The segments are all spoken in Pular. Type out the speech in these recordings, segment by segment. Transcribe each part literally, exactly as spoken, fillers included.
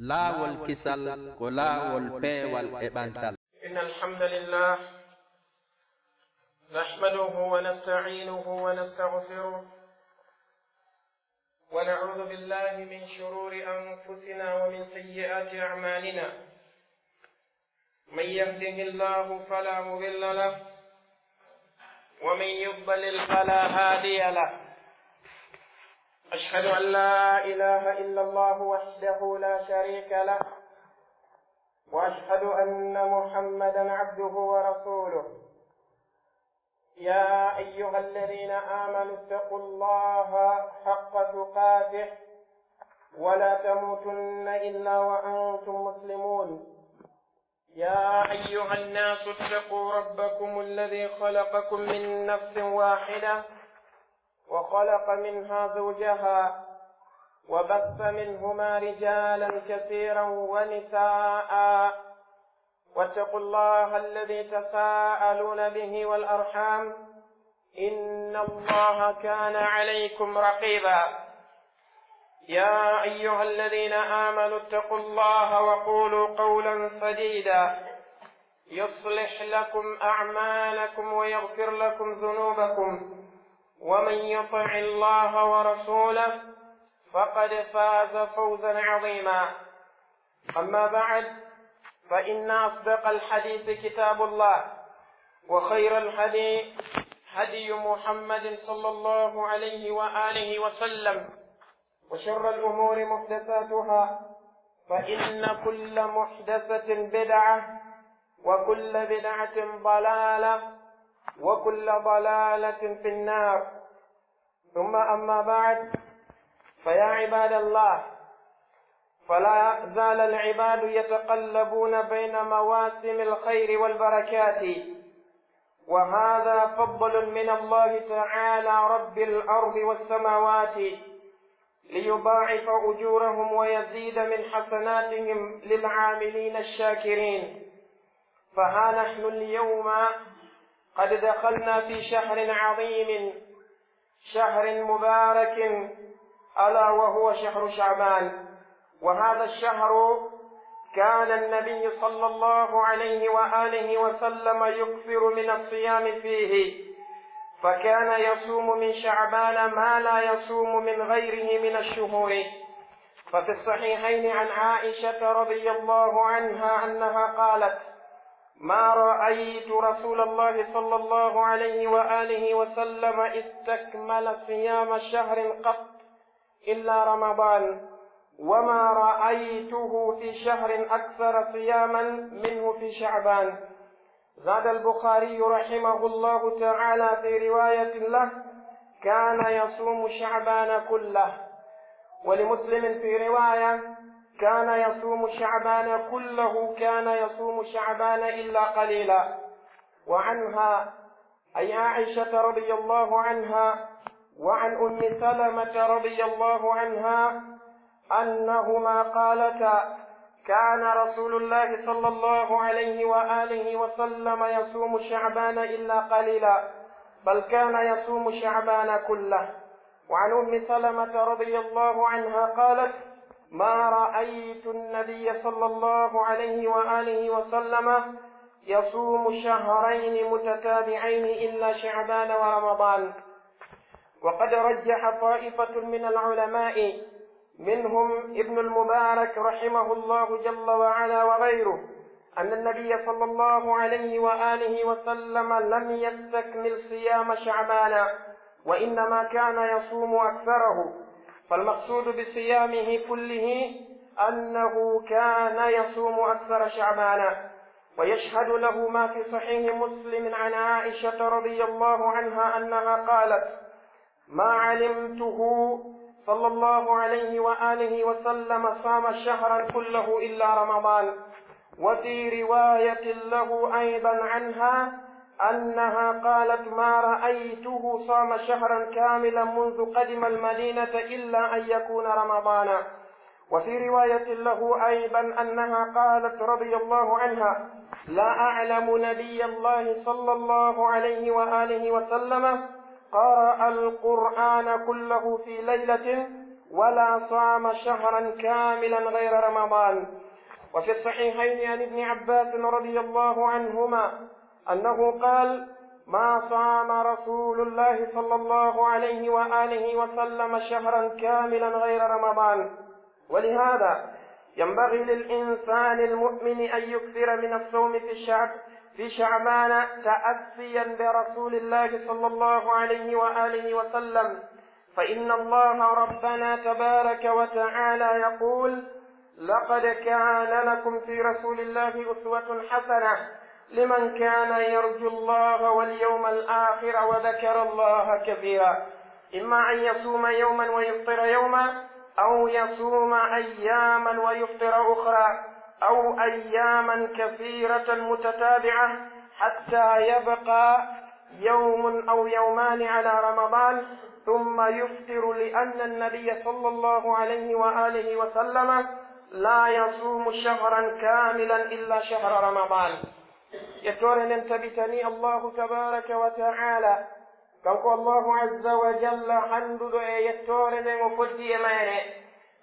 Laawol kisal ko laawol peewal e ɓantal. إن الحمد لله نحمده ونستعينه ونستغفره ونعوذ بالله من شرور أنفسنا ومن سيئات أعمالنا. من يهده الله فلا مضل له ومن يضلل فلا هادي له. أشهد أن لا إله إلا الله وحده لا شريك له وأشهد أن محمدا عبده ورسوله. يا أيها الذين آمنوا اتقوا الله حق تقاته ولا تموتن إلا وأنتم مسلمون. يا أيها الناس اتقوا ربكم الذي خلقكم من نفس واحدة وخلق منها زوجها وبث منهما رجالا كثيرا ونساء واتقوا الله الذي تساءلون به والأرحام إن الله كان عليكم رقيبا. يا أيها الذين آمنوا اتقوا الله وقولوا قولا سديدا يصلح لكم أعمالكم ويغفر لكم ذنوبكم ومن يطع الله ورسوله فقد فاز فوزا عظيما. أما بعد، فإن أصدق الحديث كتاب الله، وخير الهدي هدي محمد صلى الله عليه وآله وسلم، وشر الأمور محدثاتها، فإن كل محدثة بدعة، وكل بدعة ضلالة، وكل ضلالة في النار. ثم أما بعد، فيا عباد الله، فلا زال العباد يتقلبون بين مواسم الخير والبركات، وهذا فضل من الله تعالى رب الأرض والسماوات ليضاعف أجورهم ويزيد من حسناتهم للعاملين الشاكرين. فها نحن اليوم قد دخلنا في شهر عظيم، شهر مبارك، ألا وهو شهر شعبان. وهذا الشهر كان النبي صلى الله عليه وآله وسلم يكثر من الصيام فيه، فكان يصوم من شعبان ما لا يصوم من غيره من الشهور. ففي الصحيحين عن عائشة رضي الله عنها أنها قالت: ما رأيت رسول الله صلى الله عليه وآله وسلم استكمل صيام شهر قط إلا رمضان، وما رأيته في شهر أكثر صياما منه في شعبان. زاد البخاري رحمه الله تعالى في رواية له: كان يصوم شعبان كله. ولمسلم في رواية: كان يصوم شعبان كله، كان يصوم شعبان إلا قليلا. وعنها، أي عائشة رضي الله عنها، وعن أم سلمة رضي الله عنها، أنهما قالتا: كان رسول الله صلى الله عليه وآله وسلم يصوم شعبان إلا قليلا، بل كان يصوم شعبان كله. وعن أم سلمة رضي الله عنها قالت: ما رأيت النبي صلى الله عليه وآله وسلم يصوم شهرين متتابعين إلا شعبان ورمضان. وقد رجح طائفة من العلماء منهم ابن المبارك رحمه الله جل وعلا وغيره أن النبي صلى الله عليه وآله وسلم لم يستكمل صيام شعبان، وإنما كان يصوم أكثره، فالمقصود بصيامه كله أنه كان يصوم أكثر شعبان. ويشهد له ما في صحيح مسلم عن عائشة رضي الله عنها أنها قالت: ما علمته صلى الله عليه وآله وسلم صام شهرا كله إلا رمضان. وفي رواية له أيضا عنها أنها قالت: ما رأيته صام شهرا كاملا منذ قدم المدينة إلا أن يكون رمضان. وفي رواية له أيضا أنها قالت رضي الله عنها: لا أعلم نبي الله صلى الله عليه وآله وسلم قرأ القرآن كله في ليلة ولا صام شهرا كاملا غير رمضان. وفي الصحيحين عن ابن عباس رضي الله عنهما أنه قال: ما صام رسول الله صلى الله عليه وآله وسلم شهرا كاملا غير رمضان. ولهذا ينبغي للإنسان المؤمن أن يكثر من الصوم في الشعب، في شعبان، تأسيا برسول الله صلى الله عليه وآله وسلم، فإن الله ربنا تبارك وتعالى يقول: لقد كان لكم في رسول الله أسوة حسنة لمن كان يرجو الله واليوم الآخر وذكر الله كثيرا. إما أن يصوم يوما ويفطر يوما، أو يصوم أياما ويفطر أخرى، أو أياما كثيرة متتابعة حتى يبقى يوم أو يومان على رمضان ثم يفطر، لأن النبي صلى الله عليه وآله وسلم لا يصوم شهرا كاملا إلا شهر رمضان. Yettoore nden tabitanii Allaahu tabaaraka wa ta'aala, kanko Allaahu azza wa jalla, hannduɗo e yettoore nden o foddi e mayre.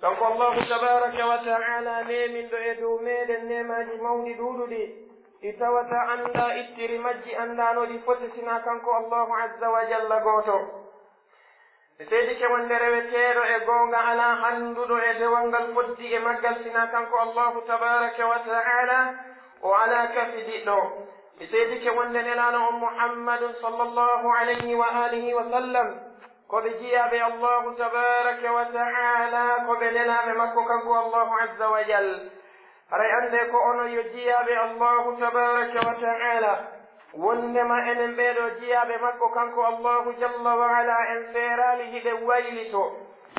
Kanko Allaahu tabaaraka wa ta'aala, neeminɗo e dow meeɗen neemaaji mawɗi ɗuuɗuɗi, ɗi tawata anndaa ittiri majji, anndaa no ɗi foti, sinaa kanko Allaahu azza wa jalla gooto. Mi seedike wonde reweteeɗo e goonga alaa, hannduɗo e dewal ngal foddi e maggal, sinaa kanko Allaahu tabaaraka wa ta'aala, o alaa kafidiɗɗo. Mi seedike wonde Nelaaɗo on Muhammadun sallallahu alayhi wa alihi wa sallam, ko ɓe jiyaaɓe Allaahu tabaaraka wa ta'aala, ko ɓe nelaaɓe makko kanko Allaahu azza wa jal. Haray anndee ko onon yo jiyaaɓe Allaahu tabaaraka wa ta'aala, wonndema enen ɓee ɗoo jiyaaɓe makko kanko Allaahu jalla wa ala, en feeraali hiɗen waylitoo,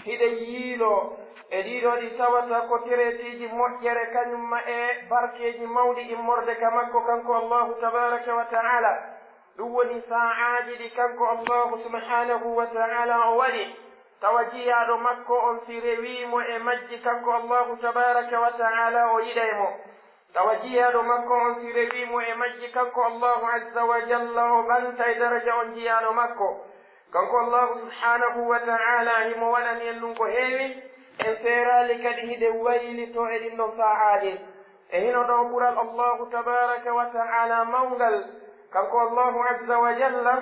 hiɗen yiiloo e ɗii ɗoo ɗi tawata ko teretiiji moƴƴere, kañumma e barkeeji mawɗi immorde ka makko kanko Allaahu tabaaraka wa ta'aala. Ɗum woni saa'aaji ɗi kanko Allaahu subhaanahu wa ta'aala o waɗi, tawa jiyaaɗo makko on si rewii mo e majji, kanko Allaahu tabaaraka wa ta'aala o yiɗay mo. Tawa jiyaaɗo makko on si rewii mo e majji, kanko Allaahu azza wa jalla o ɓantay daraja on jiyaaɗo makko. Kanko Allaahu subhaanahu wa ta'aala himo waɗani en ɗum ko heewi, en feeraali kadi hiɗen waylitoo e ɗin ɗon saa'aaji. E hino ɗoo ɓural Allaahu tabaaraka wa ta'aala mawngal, kanko Allaahu azza wa jalla,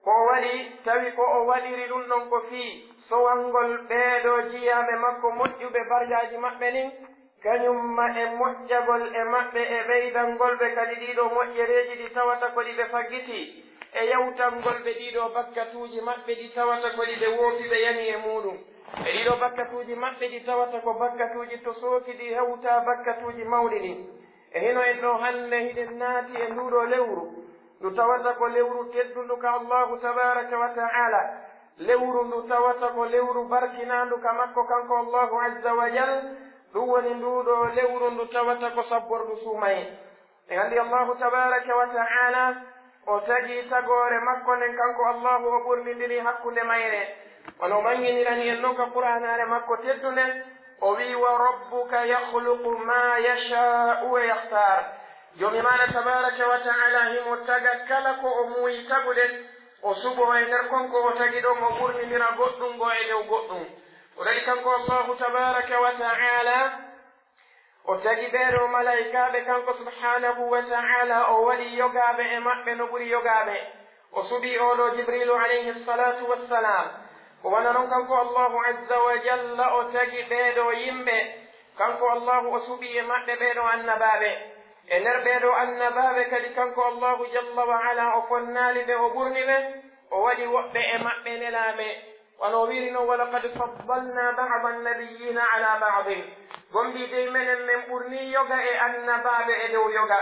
ko o waɗi, tawi ko o waɗiri ɗum ɗon ko fii sowangol ɓee ɗoo jiyaaɓe makko moƴƴuɓe barjaaji maɓɓe ɗin, kañumma e moƴƴagol e maɓɓe e ɓeydangol ɓe kadi ɗii ɗoo moƴƴereeji ɗi tawata ko ɗi ɓe faggitii, e yawtangol ɓe ɗii ɗoo bakkatuuji maɓɓe ɗi tawata ko ɗi ɓe woofi ɓe yani e muuɗum. E ɗii ɗoo bakkatuuji maɓɓe ɗi tawata ko bakkatuuji tosooki ɗi hewtaa bakkatuuji mawɗi ɗin. E hino en ɗoo hannde hiɗen naati e nduu ɗoo lewru, ndu tawata ko lewru teddundu ka Allaahu tabaaraka wa ta'aala, lewru ndu tawata ko lewru barkinaandu ka makko kanko Allaahu azza wa jal, ɗum woni nduu ɗoo lewru ndu tawata ko sabbordu suumayee. En anndi Allaahu tabaaraka wa ta'aala, o tagi tagoore makko nden, kanko Allaahu o ɓurnindiri hakkunde mayre. Wano o ɓannginirani en non ka Qur'aanaare makko teddunde, o wi'i: "Wa rabbuka yakhluqu ma yasha'u wa yakhtar." Joomi maaɗa tabaaraka wa ta'aala himo taga kala ko o muuyi tagude, o suɓoo e nder kon ko o tagi ɗon, o ɓurnindira goɗɗun goo e dow goɗɗun. O daɗi kanko Allaahu tabaaraka wa ta'aala, o tagi ɓee ɗoo malaykaaɓe, kanko subhaanahu wa ta'aala, o waɗi yogaaɓe e maɓɓe no ɓuri yogaaɓe. O suɓii oo ɗoo Jibriilu alayhi salaatu wassalaam. Ko wano non kanko Allaahu azza wa jalla o tagi ɓee ɗoo yimɓe. Kanko Allaahu o suɓii e maɓɓe ɓee ɗoo annabaaɓe. E nder ɓee ɗoo annabaaɓe kadi kanko Allaahu jalla wa ala o fonnaali ɓe, o ɓurni ɓe, o waɗi woɓɓe e maɓɓe nelaaɓe. Wano o wiiri non: "Wa laqad faddalna ba'da an-nabiyyina ala ba'din." Gomɗii dey menen men ɓurnii yoga e annabaaɓe e dow yoga.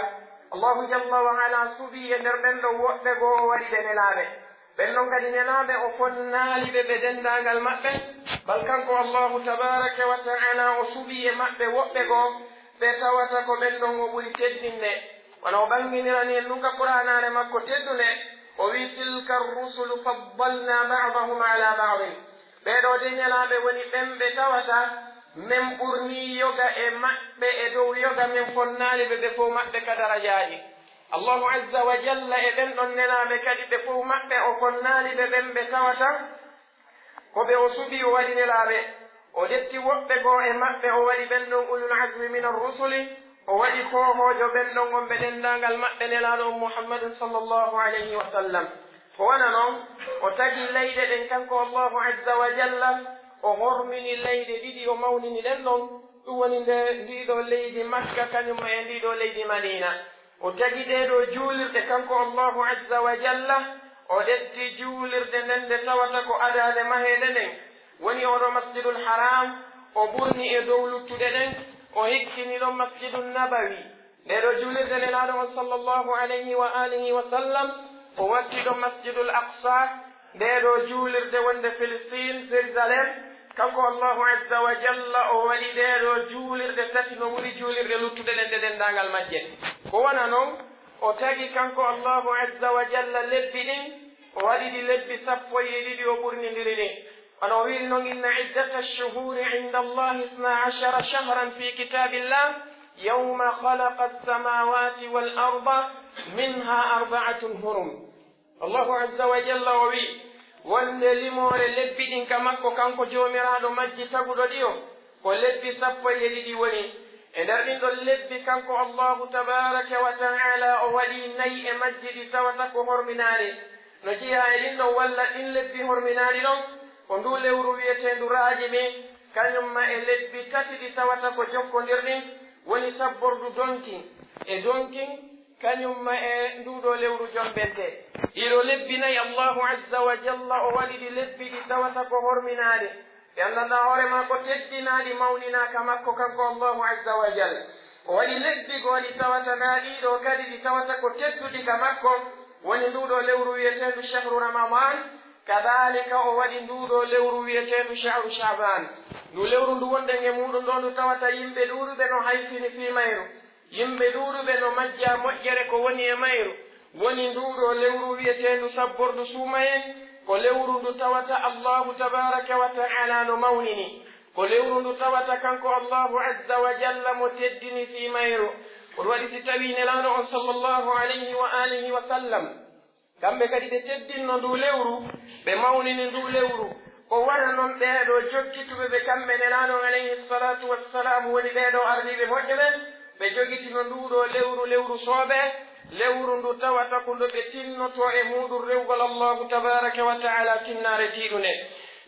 Allaahu jalla wa ala suɓii e nder ɓen ɗon woɓɓe goo o waɗi ɓe nelaaɓe. Ɓen ɗon kadi nelaaɓe o fonnaali ɓe ɓe denndaangal maɓɓe. Bal kanko Allaahu tabaaraka wa ta'aala o suɓii e maɓɓe woɓɓe goo ɓe tawata ko ɓen ɗon o ɓuri teddinde. Wano o ɓannginirani en ɗum ka Qur'aanaare makko teddunde, o wi'i: "Tilka ar-rusulu faddalna ba'dahum ala ba'din." Ɓee ɗoo de nelaaɓe woni ɓen ɓe tawata men ɓurnii yoga e maɓɓe e dow yoga, men fonnaali ɓe ɓe fow maɓɓe ka darajaaji. Allaahu azza wa jalla e ɓen ɗon nelaaɓe kadi ɓe fow maɓɓe o fonnaali ɓe ɓen ɓe tawata Ko ɓe o suɓii, o waɗi nelaaɓe. O ƴetti woɓɓe goo e maɓɓe, o waɗi ɓen ɗon ulul azmi minar rusuli, o waɗi koohoojo ɓen ɗon on ɓe denndaangal maɓɓe, Nelaaɗo on Muhammadun sallallahu alayhi wa sallam. Ko wano non, o tagi leyɗe ɗen, kanko Allahu azza wa jalla, o hormini leyɗe ɗiɗi, o mawnini ɗen ɗon. Ɗum woni nde ndii ɗoo leydi Makka, kañum e ndii ɗoo leydi Madiina. O tagi ɗee ɗoo juulirɗe, kanko Allahu azza wa jalla, o ƴetti juulirde nden nde tawata ko adaade maheede nden, woni oo ɗoo Masjidul Haram, o ɓurni e dow luttuɗe ɗen, o hikkini ɗon Masjidun Nabawi. Ndee ɗoo juulirde Nelaaɗo on sallallahu alayhi wa alihi wa sallam, o watti ɗon Masjidul Aqsa, ndee ɗoo juulirde wonde Filistin, Jérusalem, kanko Allahu azza wa jalla o waɗi ɗee ɗoo juulirde tati no ɓuri juulirɗe luttuɗe ɗen ɗe denndaangal majje. Ko wano non, o tagi kanko Allahu azza wa jalla lebbi ɗin, o waɗi ɗi lebbi sappo e ɗiɗi, o ɓurnindiri ɗin. Wano o wi'iri non, "Inna iddata ash-shuhuri inda Allahi isna ashara shahran fi kitabillah, yawma khalaqa as-samawati wal arda, minha arba'atun hurum." Allahu azza wa jalla o wi'i, wonde limoore lebbi ɗin ka makko, kanko Joomiraaɗo majji taguɗo ɗi on, ko lebbi sappo e ɗiɗi woni. E nder ɗin ɗon lebbi, kanko Allahu tabaaraka wa ta'ala o waɗi nayi e majji ɗi tawata ko horminaaɗi. No jeyaa e ɗin ɗon, walla ɗin lebbi horminaaɗi ɗon, ko nduu lewru wi'eteendu Raajimi, kañum ma e lebbi tati ɗi tawata ko jokkondirɗi, woni sabbordu donkin e donkin, kañum ma e nduu ɗoo lewru jombente. Ɗii ɗoo lebbi nayi, Allahu azza wa jalla o waɗi ɗi lebbi ɗi tawata ko horminaaɗi. Ɓe anndanɗaa hoore maa ko teddinaaɗi, mawninaa ka makko kanko Allahu azza wa jalla. O waɗi lebbi goo ɗi tawata naa ɗii ɗoo kadi ɗi tawata ko tedduɗi ka makko, woni nduu ɗoo lewru wi'eteendu shahru Ramadan, kadaalika o waɗi nduu ɗoo lewru wi'eteendu shahru Sha'ban. Nduu lewru ndu wonɗen e muuɗum ɗoo ndu tawata yimɓe ɗuuɗuɓe no hayfini fii mayru. Yimɓe ɗuuɗuɓe no majjaa moƴƴere ko woni e mayru, woni nduu ɗoo lewru wi'eteendu sabbordu suumayee, ko lewru ndu tawata Allaahu tabaaraka wa ta'aalaa no mawnini, ko lewru ndu tawata kanko Allaahu azza wa jalla mo teddini fii mayru. Ko ɗum waɗi si tawii Nelaaɗo on sallallaahu alayhi wa aalihi wa sallam, kamɓe kadi ɓe teddinno nduu lewru, ɓe mawnini nduu lewru. Ko wano non ɓee ɗoo jokkituɓe ɓe kamɓe Nelaaɗo on alayhi salaatu wassalaam woni ɓee ɗoo ardiiɓe moƴƴuɓe, ɓe jogitino nduu ɗoo lewru, lewru soobee, lewru ndu tawata ko ndu ɓe tinnotoo e muuɗum rewugol Allaahu tabaaraka wa ta'aalaa tinnaare tiiɗunde.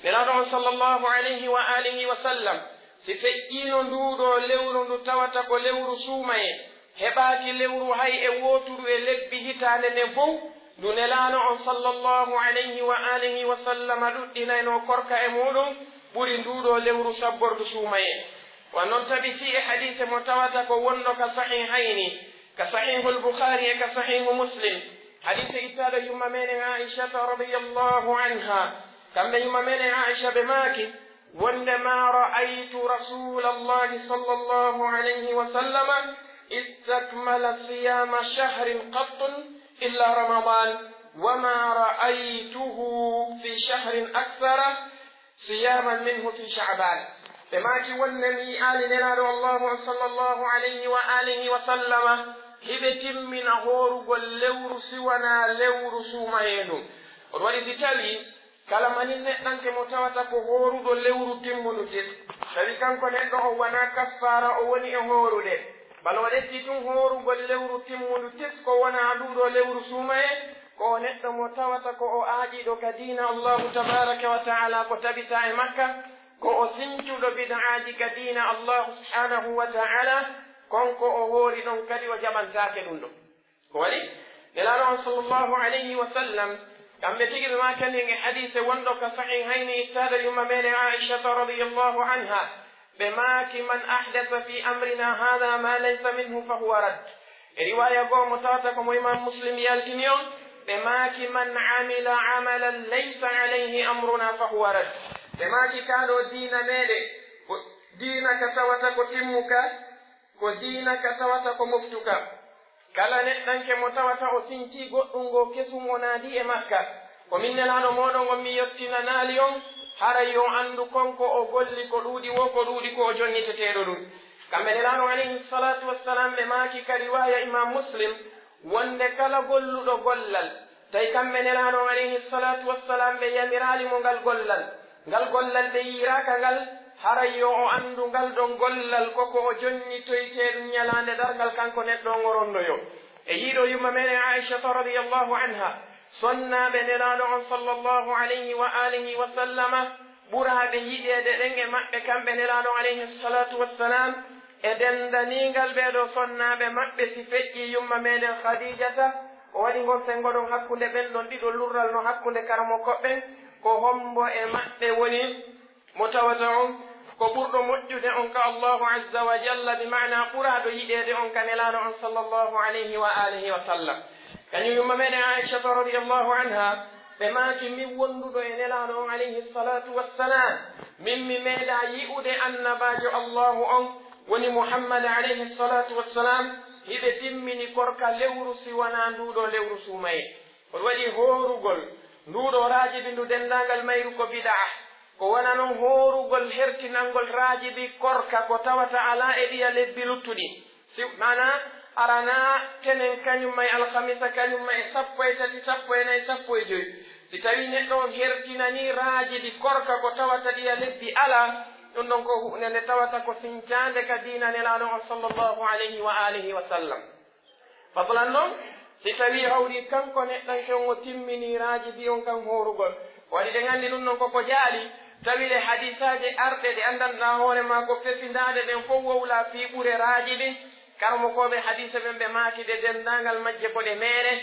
Nelaaɗo on sallallaahu alayhi wa aalihi wa sallam, si feƴƴiino nduu ɗoo lewru ndu tawata ko lewru suumayee, heɓaaki lewru hay e wooturu e lebbi hitaande nden fow, ndu Nelaaɗo on sallallaahu alayhi wa aalihi wa sallama ɗuɗɗinaynoo korka e muuɗum ɓuri nduu ɗoo lewru sabbordu suumayee. Wa non tabitii e hadiise mo tawata ko wonɗo ka Sahihayni, ka Sahihul Bukhaari e ka Sahihu Muslim, hadiise ittaaɗo yumma meɗen Aa'ishata radiyallaahu anhaa, kamɓe yumma meɗen Aa'isha ɓe maaki, wonde, "ما رأيت رسول الله صلى الله عليه وسلم استكمل صيام شهر قط إلا رمضان، وما رأيته في شهر أكثر صياما منه في شعبان." Ɓe maaki wonde mi yi'aali Nelaaɗo Allaahu on sallallaahu alayhi wa aalihi wa sallama hiɓe timmina hoorugol lewru si wanaa lewru suumayee ndun. On waɗi si tawii Kala manin neɗɗanke mo tawata ko hooruɗo lewru timmundu tis, tawi kanko neɗɗo on wanaa kaffaara o woni e hoorude, bal o ƴetti tun hoorugol lewru timmundu tis ko wonaa nduu ɗoo lewru suumayee, ko o neɗɗo mo tawata ko o aaƴiiɗo ka diina Allaahu tabaaraka wa ta'aalaa, ko tabitaa e makka, ko o sincuɗo bid'aaji ka diina Allaahu subhaanahu wa ta'aalaa, kon ko o hoori ɗon kadi o jaɓantaake ɗum ɗon. Ko waɗi? Nelaaɗo on sallallaahu alayhi wa sallam, kamɓe tigi ɓe maakani en e hadiise wonɗo ka Sahihayni ittaaɗo yumma meɗen Aa'ishata radiyallaahu anhaa, ɓe maaki, "من أحدث في أمرنا هذا ما ليس منه فهو رد." E riwaaya goo mo tawata ko mo Imaam Muslim yaltini on, ɓe maaki, "من عمل عملا ليس عليه أمرنا فهو رد." Ɓe maaki, "Kaa ɗoo diina meɗen, ko diina ka tawata ko timmuka, ko diina ka tawata ko moftuka." Kala neɗɗanke mo tawata o sincii goɗɗum ngoo kesum o naadii e makka, ko min Nelaaɗo mooɗon on mi yottinanaali on, haray yo anndu kon ko o golli ko ɗuuɗi woo, ko ɗuuɗi ko o jonniteteeɗo ɗum. Kamɓe Nelaaɗo on alayhi salaatu wassalaam ɓe maaki ka riwaaya Imaam Muslim, wonde kala golluɗo gollal, tawi kamɓe Nelaaɗo on alayhi salaatu wassalaam ɓe yamiraali mo ngal gollal, Ngal gollal ɓe yi'iraaka ngal, haray yo o anndu ngal ɗon gollal ko ko o jonnitoytee ɗum Ñalaande Darngal, kanko neɗɗo on o rondoyoo. E yi'ude yumma meɗen Aa'ishata radiyallaahu anhaa, sonnaaɓe Nelaaɗo on sallallaahu alayhi wa aalihi wa sallama, ɓuraaɓe yiɗeede ɗen e maɓɓe kamɓe Nelaaɗo on alayhi salaatu wa salaam, e denndaniingal ɓee ɗoo sonnaaɓe maɓɓe, si feƴƴii yumma meɗen Khadiijata, o waɗi ngon senngo ɗon hakkunde ɓen ɗon ɗiɗo, lurral no hakkunde karamokooɓe ɓen, ko hommbo e maɓɓe woni mo tawata on ko ɓurɗo moƴƴude on ka Allaahu azza wa jalla, bi ma'ana ɓuraaɗo yiɗeede on ka Nelaaɗo on sallallaahu alayhi wa aalihi wa sallam. Kañum yumma meɗen Aa'ishata radiyallaahu anhaa, ɓe maaki, min wonduɗo e Nelaaɗo on alayhi salaatu wa salaam, min mi meeɗaa yi'ude Annabaajo Allaahu on, woni Muhammad alayhi salaatu wa salaam, hiɓe timmini korka lewru si wanaa nduu ɗoo lewru suumayee. Ko ɗum waɗi hoorugol nduu ɗoo raajibi ndu denndaangal mayru ko bidaa. Ko wano non hoorugol hertinangol raajibi korka ko tawata alaa e ɗiya lebbi luttuɗi. Si, maanaa, aranaa tenen kañum ma e alkamisa kañum ma e sappo e tati, sappo e nayi, sappo e joy. Si tawii neɗɗo on hertinanii raajibi korka ko tawata ɗiya lebbi alaa, ɗum ɗon ko huunde nde tawata ko sincaande ka diina Nelaaɗo on sallallaahu alayhi wa aalihi wa sallam. Fadlan non, si tawii hawri kanko neɗɗanke on o timminii raajibi on kan hoorugol. Ko waɗi ɗen anndi ɗum non ko ko jaali, tawi ɗe hadiisaaje arɗe ɗe anndanɗaa hoore maa ko fefindaaɗe ɗen fow wowlaa fii ɓure raajibi. Karamokooɓe hadiise ɓen ɓe maaki ɗe denndaangal majje ko ɗe meere,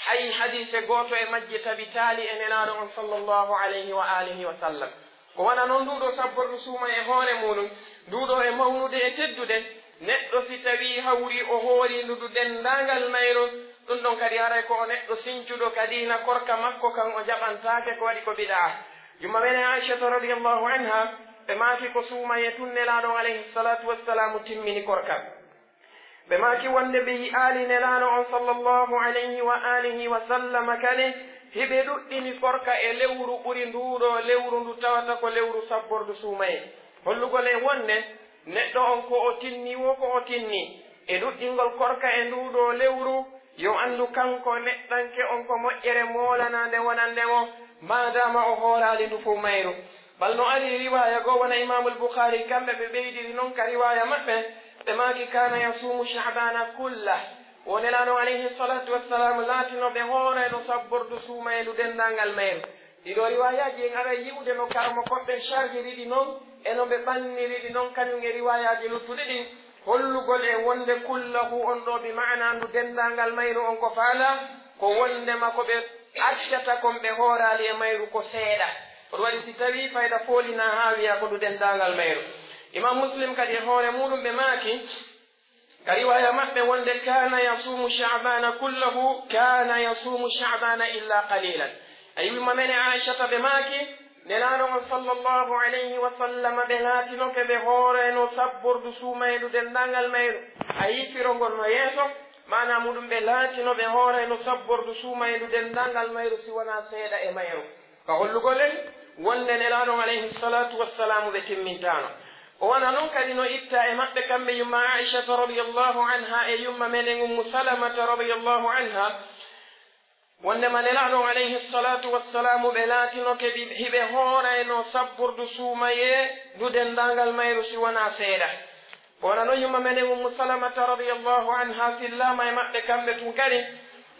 hay hadiise gooto e majje tabitaali e Nelaaɗo on sallallaahu alayhi wa aalihi wa sallam. Ko wano non nduu ɗoo sabbordu suumayee e hoore muuɗum, nduu ɗoo e mawnude e teddude, neɗɗo si tawii hawrii o hoorii ndu ndu denndaangal mayru, ɗum ɗon kadi haray ko o neɗɗo sincuɗo ka diina, korka makko kan o jaɓantaake, ko waɗi ko bidaa. Yumma meɗen Aa'ishata radiyallaahu anhaa, ɓe maaki ko suumayee tun Nelaaɗo on alayhi salaatu wassalaamu timmini korka. Ɓe maaki wonde ɓe yi'aali Nelaaɗo on sallallaahu alayhi wa aalihi wa sallama kadi, hiɓe ɗuɗɗini korka e lewru ɓuri nduu ɗoo lewru ndu tawata ko lewru sabbordu suumayee. Hollugol en wonde neɗɗo on ko o tinni woo ko o tinni e ɗuɗɗingol korka e nduu ɗoo lewru, yo anndu kanko neɗɗanke on ko moƴƴere moolanaande wonande mo, maadaama o hooraali ndu fow mayru. Bal no arii riwaaya goo, wano Imaamul Bukhaari kamɓe ɓe ɓeydiri non ka riwaaya maɓɓe, ɓe maaki, "Kaana yasuumu Sha'baana kullah." Wo Nelaaɗo alayhi salaatu wassalaam laatino ɓe hoorayno sabbordu suumayee ndu denndaangal mayru. Ɗii ɗoo riwaayaaji en aray yi'ude no karamokooɓe ɓen sharhiri ɗi non, e no ɓe ɓanniri ɗi non, kañum e riwaayaaji luttuɗi ɗin, hollugol en wonde kullahu on ɗoo bi ma'anaa ndu denndaangal mayru on ko faandaa, ko wondema ko ɓe accata kon ɓe hooraali e mayru ko seeɗa. Ko ɗum waɗi si tawii fayda foolinaa haa wi'aa ko ndu denndaangal mayru. Imaam Muslim kadi e hoore muuɗum ɓe maaki, ka riwaaya maɓɓe wonde, "Kaana yasuumu Sha'baana kullahu, kaana yasuumu Sha'baana illaa qaliilan." A yi'ii ma meɗen Aa'ishata ɓe maaki, Nelaaɗo on sallallaahu alayhi wa sallam ɓe laatinoke ɓe hoorayno sabbordu suumayee ndu denndaangal mayru. A yi'ii firo ngol no yeeso, maanaa muuɗum ɓe laatino ɓe hoorayno sabbordu suumayee ndu denndaangal mayru si wonaa seeɗa e mayru. Ka hollugol en wonde Nelaaɗo on alayhi salaatu wassalaamu ɓe timmintaano. O wona non kadi no ittaa e maɓɓe kamɓe yumma Aa'ishata radiyallaahu anhaa e yumma meɗen Ummu Salamata radiyallaahu anhaa, wondema Nelaaɗo on alayhi salaatu wassalaamu ɓe laatinoke ɗi hiɓe hoorayno sabbordu suumayee ndu denndaangal mayru si wonaa seeɗa. Ko wona non yumma meɗen Ummu Salamata radiyallaahu anhaa fillaama e maɓɓe kamɓe tun kadi,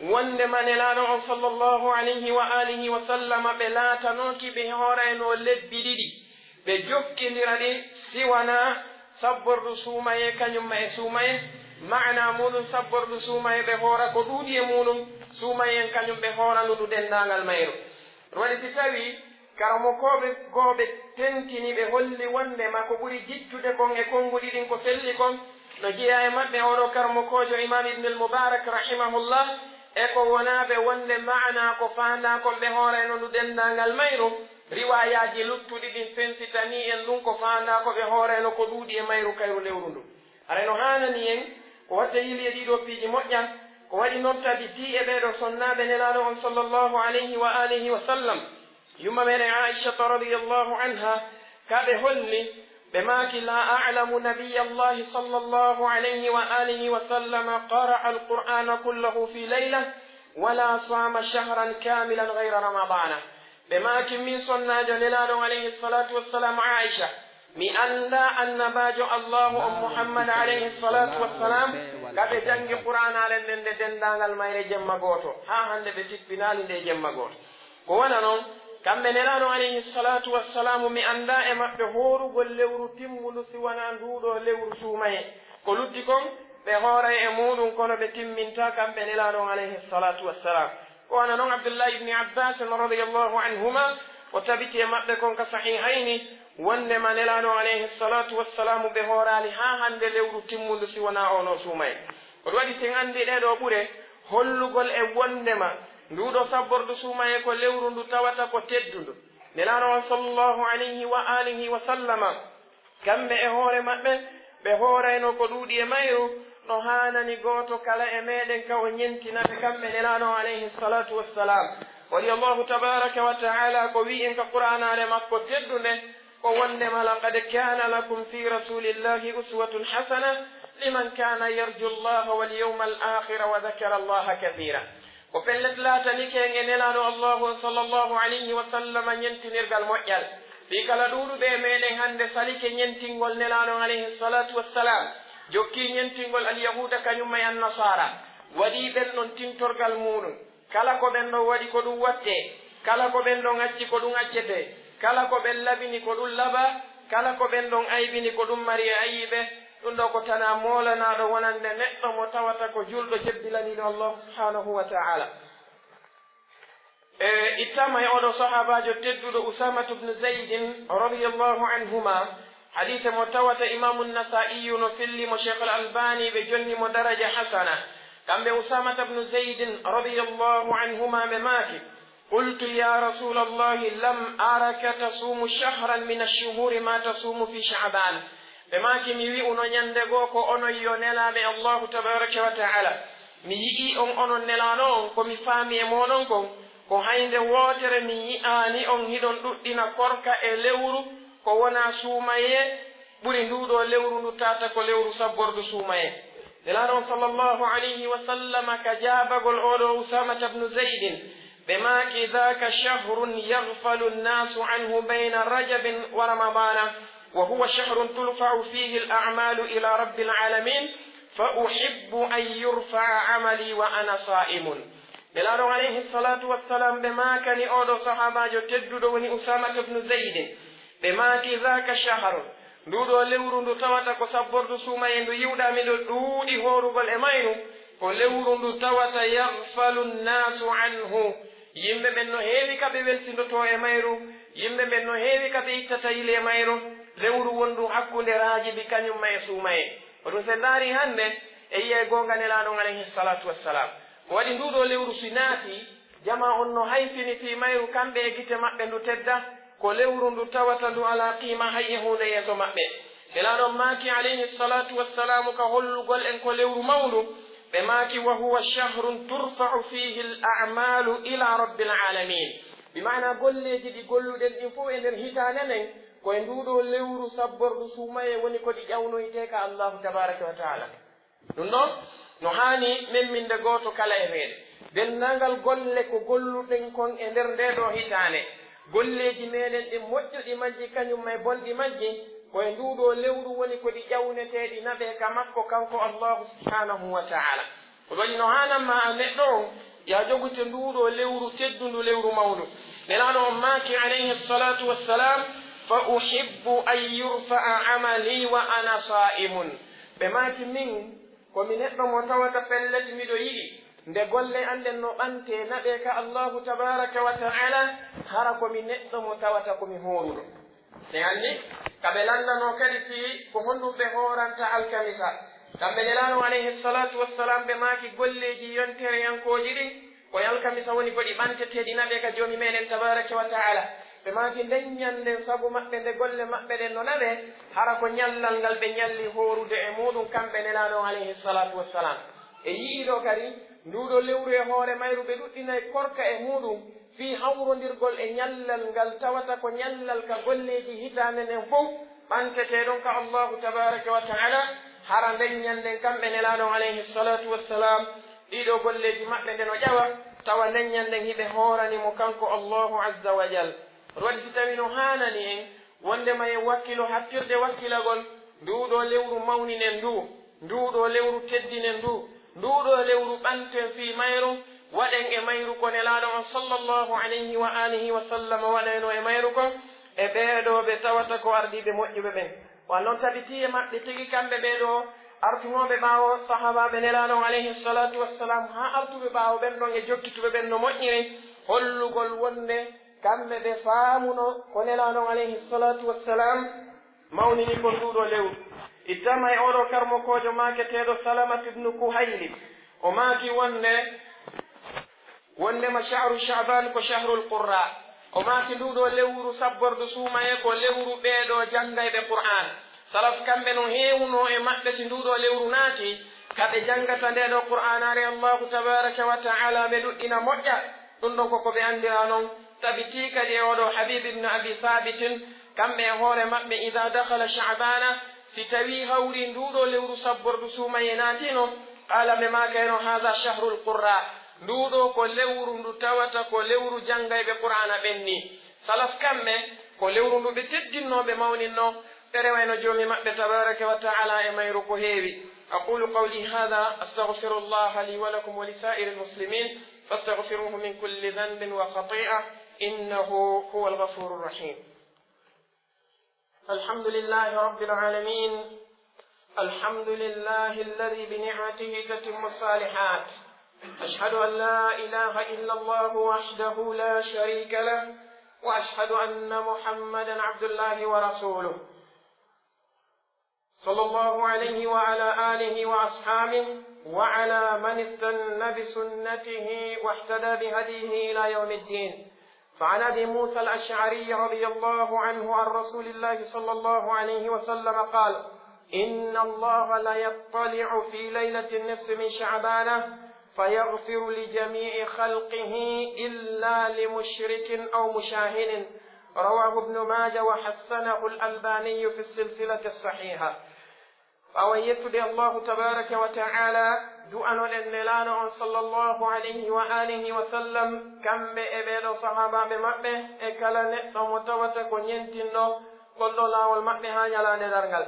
wondema Nelaaɗo on sallallaahu alayhi wa aalihi wa sallama ɓe laatanooki ɓe hoorayno lebbi ɗiɗi, ɓe jokkindira ɗi si wonaa sabbordu suumayee kañum ma e suumayee, ma'anaa muuɗum sabbordu suumayee ɓe hoora ko ɗuuɗi e muuɗum, suumayee en kañum ɓe hoora ndu ndu denndaangal mayru. Ɗum waɗi si tawii karamokooɓe goo ɓe tentini, ɓe holli wondema ko ɓuri jiccude kon e konnguɗi ɗin ko selli kon, no jeyaa e maɓɓe oo ɗoo karamokoojo Imaam Ibnul Mubaarak rahimahullah, e ko wonaa ɓe wonde ma'anaa ko faandaa kon ɓe hoorayno ndu denndaangal mayru, riwaayaaji luttuɗi ɗin fensitanii en ɗum ko faandaa ko ɓe hoorayno ko ɗuuɗi e mayru kayru lewru ndun. Haray no haanani en ko watta yili e ɗii ɗoo piiji moƴƴa, ko waɗi non tabitii e ɓee ɗoo sonnaaɓe Nelaaɗo on sallallaahu alayhi wa aalihi wa sallam, yumma meɗen Aa'ishata radiyallaahu anhaa, ka ɓe holli, ɓe maaki, "Laa a'lamu nabiyyallaahi sallallaahu alayhi wa aalihi wa sallama qara'a al-Qur'aana kullahu fii layla, wa laa saama shahran kaamilan ghayra Ramadaana." Ɓe maaki, min sonnaajo Nelaaɗo on alayhi salaatu wassalaam Aisha, mi anndaa Annabaajo Allaahu on Muhammad alayhi salaatu wassalaam, ka ɓe janngi Qur'aanaare nden nde denndaangal mayre jemma gooto, haa hannde ɓe tippinaali nde jemma gooto. Ko wano non, kamɓe Nelaaɗo alayhi salaatu wassalaamu, mi anndaa e maɓɓe hoorugol lewru timmundu si wanaa nduu ɗoo lewru suumayee. Ko lutti kon, ɓe hooray e muuɗum, kono ɓe timmintaa kamɓe Nelaaɗo on alayhi salaatu wassalaam. Ko wano non Abdullahi ibni Abbaasin radiyallaahu anhumaa, o tabiti e maɓɓe kon ka Sahihayni, wonndema Nelaaɗo on alayhi salaatu wassalaamu ɓe hooraali haa hannde lewru timmundu si wanaa oo ɗoo suumayee. Ko ɗum waɗi si en anndi ɗee ɗoo ɓure, hollugol e wonndema nduu ɗoo sabbordu suumayee ko lewru ndu tawata ko teddundu. Nelaaɗo on sallallahu alayhi wa alihi wa sallama, kamɓe e hoore maɓɓe, ɓe hoorayno ko ɗuuɗi e mayru, no haanani gooto kala e meɗen ka o ɲentina ɓe kamɓe Nelaaɗo on alayhi salaatu wassalaam. Waɗi Allaahu tabaaraka wa ta'aala ko wi'i en ka Qur'aanaare makko teddunde, ko wonndema, "لقد كان لكم في رسول الله أسوة حسنة لمن كان يرجو الله واليوم الآخر وذكر الله كثيرا." Ko pellet laatanike en e Nelaaɗo Allaahu on sallallahu alayhi wa sallam ɲentinirgal moƴƴal. Fii kala ɗuuɗuɓe e meɗen hannde salike ɲentingol Nelaaɗo on alayhi salaatu wassalaam, jokkii ɲentingol Alyahuuda kaɲumma e Annasaara, waɗii ɓen ɗon tintorgal muuɗum. Kala ko ɓen ɗon waɗi ko ɗum wattee, kala ko ɓen ɗon acci ko ɗum accetee, kala ko ɓen labini ko ɗum labaa, kala ko ɓen ɗon aybini ko ɗum mari e ayiiɓe, ɗum ɗoo ko tanaa moolanaaɗo wonande neɗɗo mo tawata ko juulɗo jebbilaniiɗo Allaahu subhaanahu wa ta'aala. E ittaama e oo ɗoo sahaabaajo tedduɗo Usaamatu bnu Zaydin radiyallaahu anhumaa, hadiise mo tawata Imaamu Nasaa'iyu no felli mo, Sheekhul Albaani ɓe jonni mo daraja hasana. Kamɓe Usaamata bnu Zaydin radiyallaahu anhumaa ɓe maaki, "قلت يا رسول الله لم أرك تصوم شهرا من الشهور ما تصوم في شعبان." Ɓe maaki, "Mi wi'uno ɲande goo ko onon yo nelaaɓe Allaahu tabaaraka wa ta'aala, mi yi'ii on onon Nelaaɗo on, ko mi faami e mooɗon kon, ko haynde wootere mi yi'aani on hiɗon ɗuɗɗina korka e lewru ko wonaa suumayee ɓuri nduu ɗoo lewru ndu tawata ko lewru sabbordu suumayee." Nelaaɗo on sallallahu alayhi wa sallama ka jaabagol oo ɗoo Usaamata bnu Zaydin, ɓe maaki, "ذاك شهر يغفل الناس عنه بين رجب ورمضان، وهو شهر ترفع فيه الأعمال إلى رب العالمين، فأحب أن يرفع عملي وأنا صائم." Nelaaɗo on alayhi salaatu wassalaam, ɓe maakani oo ɗoo sahaabaajo tedduɗo woni Usaamata bnu Zaydin, ɓe maaki, "ذاك شهر، nduu ɗoo lewru ndu tawata ko sabbordu suumayee ndu yi'uɗaa miɗo ɗuuɗi hoorugol e mayru, ko lewru ndu tawata يغفل الناس عنه. Yimɓe ɓen no heewi ka ɓe weltindotoo e mayru, yimɓe ɓen no heewi ka ɓe ittata yili e mayru, lewru wondu hakkunde raajibi kaɲumma e suumayee." Ko ɗum si en ndaarii hannde, e yi'ay goonga Nelaaɗo on alayhi salaatu wassalaam. Ko waɗi nduu ɗoo lewru si naatii, jamaa on no hayfini fii mayru, kamɓe e gite maɓɓe ndu tedda, ko lewru ndu tawata ndu alaa qiima hay e huunde yeeso maɓɓe. Nelaaɗo on maaki alayhi salaatu wassalaamu ka hollugol en ko lewru mawndu, ɓe maaki, "وهو شهر ترفع فيه الأعمال إلى رب العالمين." Bi maanaa golleeji ɗi golluɗen ɗin fow e nder hitaande nden, ko e nduu ɗoo lewru sabbordu suumayee woni ko ɗi ƴawnoytee ka Allaahu tabaaraka wa ta'aala. Ɗum ɗon no haani memminde gooto kala e meɗen. Denndaangal golle ko golluɗen kon e nder ndee ɗoo hitaande, golleeji meɗen ɗin moƴƴuɗi majji kaɲum e bonɗi majji, ko e nduu ɗoo lewru woni ko ɗi ƴawnetee, ɗi naɓee ka makko kanko Allaahu subhaanahu wa ta'aala. Ko ɗum waɗi no haanan ma a neɗɗo on, yo a jogito nduu ɗoo lewru teddundu, lewru mawndu. Nelaaɗo on maaki, alayhi salaatu wassalaam, "فأحب أن يرفع عملي وأنا صائم." Ɓe maaki, "Min, ko mi neɗɗo mo tawata pellet miɗo yiɗi nde golle an ɗen no ɓantee, naɓee ka Allaahu tabaaraka wa ta'aala, hara ko mi neɗɗo mo tawata ko mi hooruɗo." En anndi, ka ɓe lanndanoo kadi fii ko honɗum ɓe hooranta alkamisa. Kamɓe Nelaaɗo, alayhi salaatu wassalaam, ɓe maaki, golleeji yontereyankooji ɗin, ko e alkamisa woni ko ɗi ɓantetee, ɗi naɓee ka Joomi meɗen tabaaraka wa ta'aala. Ɓe maaki, nden ɲannden sabu maɓɓe nde golle maɓɓe ɗen no naɓee, hara ko ɲallal ngal ɓe ɲalli hoorude e muuɗum kamɓe Nelaaɗo, alayhi salaatu wassalaam. E yi'ii ɗoo kadi, nduu ɗoo lewru e hoore mayru ɓe ɗuɗɗinay korka e muuɗum, fii hawrondirgol e ɲallal ngal tawata ko ɲallal ka golleeji hitaande nden fow, ɓantetee ɗon ka Allaahu tabaaraka wa ta'aala, hara nden ɲannden kamɓe Nelaaɗo on, alayhi salaatu wassalaam, ɗii ɗoo golleeji maɓɓe nde no ƴawa, Tawa nden ɲannden hiɓe hoorani mo kanko Allaahu Azza wa Jal. Waɗi si tawii no haanani en, wonndema en wakkilo hattirde wakkilagol, nduu ɗoo lewru mawninen ndu, nduu ɗoo lewru teddinen ndu, nduu ɗoo lewru ɓanten fii mayru, waɗen e mayru ko Nelaaɗo on sallallaahu alayhi wa aalihi wa sallam waɗaynoo e mayru kon, e ɓee ɗoo ɓe tawata ko ardiiɓe moƴƴuɓe ɓen. Wa non tabitii e maɓɓe tigi kamɓe ɓee ɗoo artunooɓe ɓaawo sahaabaaɓe Nelaaɗo on alayhi salaatu wassalaam, haa artuɓe ɓaawo ɓen ɗon e jokkituɓe ɓen no moƴƴiri, hollugol wonnde kamɓe ɓe faamuno ko Nelaaɗo on alayhi salaatu wassalaam mawnini kon nduu ɗoo lewru. Ittaama e oo ɗoo karmokoojo maaketeeɗo Salamatu ibnu Kuhayli, o maaki wonnde, Wonndema shahru Sha'ban ko shahrul qurra. O maaki nduu ɗoo lewru sabbordu suumaye ko lewru ɓee ɗoo janngayɓe Qur'aana. Salaf kamɓe no heewunoo e maɓɓe si nduu ɗoo lewru naatii, ka ɓe janngata ndee ɗoo Qur'aanaare Allaahu tabaaraka wa ta'aalaa ɓe ɗuɗɗina moƴƴa. Ɗun ɗon ko ko ɓe anndiraa non. Tabitii kadi e oo ɗoo Habiib ibn Abi Saabitin, kamɓe e hoore maɓɓe, idaa dakhala Sha'baana, si tawii hawrii nduu ɗoo lewru sabbordu suumaye naatiino, qaala ɓe maakayno, haaza shahrul qurra. Nduu ɗoo ko lewru ndu tawata ko lewru janngayɓe Qur'aana ɓen nii. Salaf kamɓe, ko lewru ndu ɓe teddinnoo, ɓe mawninnoo, ɓe rewayno Joomi maɓɓe tabaaraka wa ta'aalaa e mayru ko heewi. أقول قولي هذا، أستغفر الله لي ولكم ولسائر المسلمين، فاستغفروه من كل ذنب وخطيئة، إنه هو الغفور الرحيم. الحمد لله رب العالمين. الحمد لله الذي بنعمته تتم الصالحات. أشهد أن لا إله إلا الله وحده لا شريك له، وأشهد أن محمدا عبد الله ورسوله، صلى الله عليه وعلى آله وأصحابه وعلى من استن بسنته واهتدى بهديه إلى يوم الدين. فعن أبي موسى الأشعري رضي الله عنه عن رسول الله صلى الله عليه وسلم قال: إن الله ليطلع في ليلة النصف من شعبان فيغفر لجميع خلقه إلا لمشرك أو مشاحن. رواه ابن ماجه وحسنه الألباني في السلسلة الصحيحة. Ɓaawo yettude Allaahu tabaaraka wa ta'aalaa, du'anoɗen Nelaaɗo on sallallaahu alayhi wa aalihi wa sallam, kamɓe e ɓee ɗoo sahaabaaɓe maɓɓe, e kala neɗɗo mo tawata ko ɲentinɗo ngol ɗoo laawol maɓɓe haa ɲalaande darngal.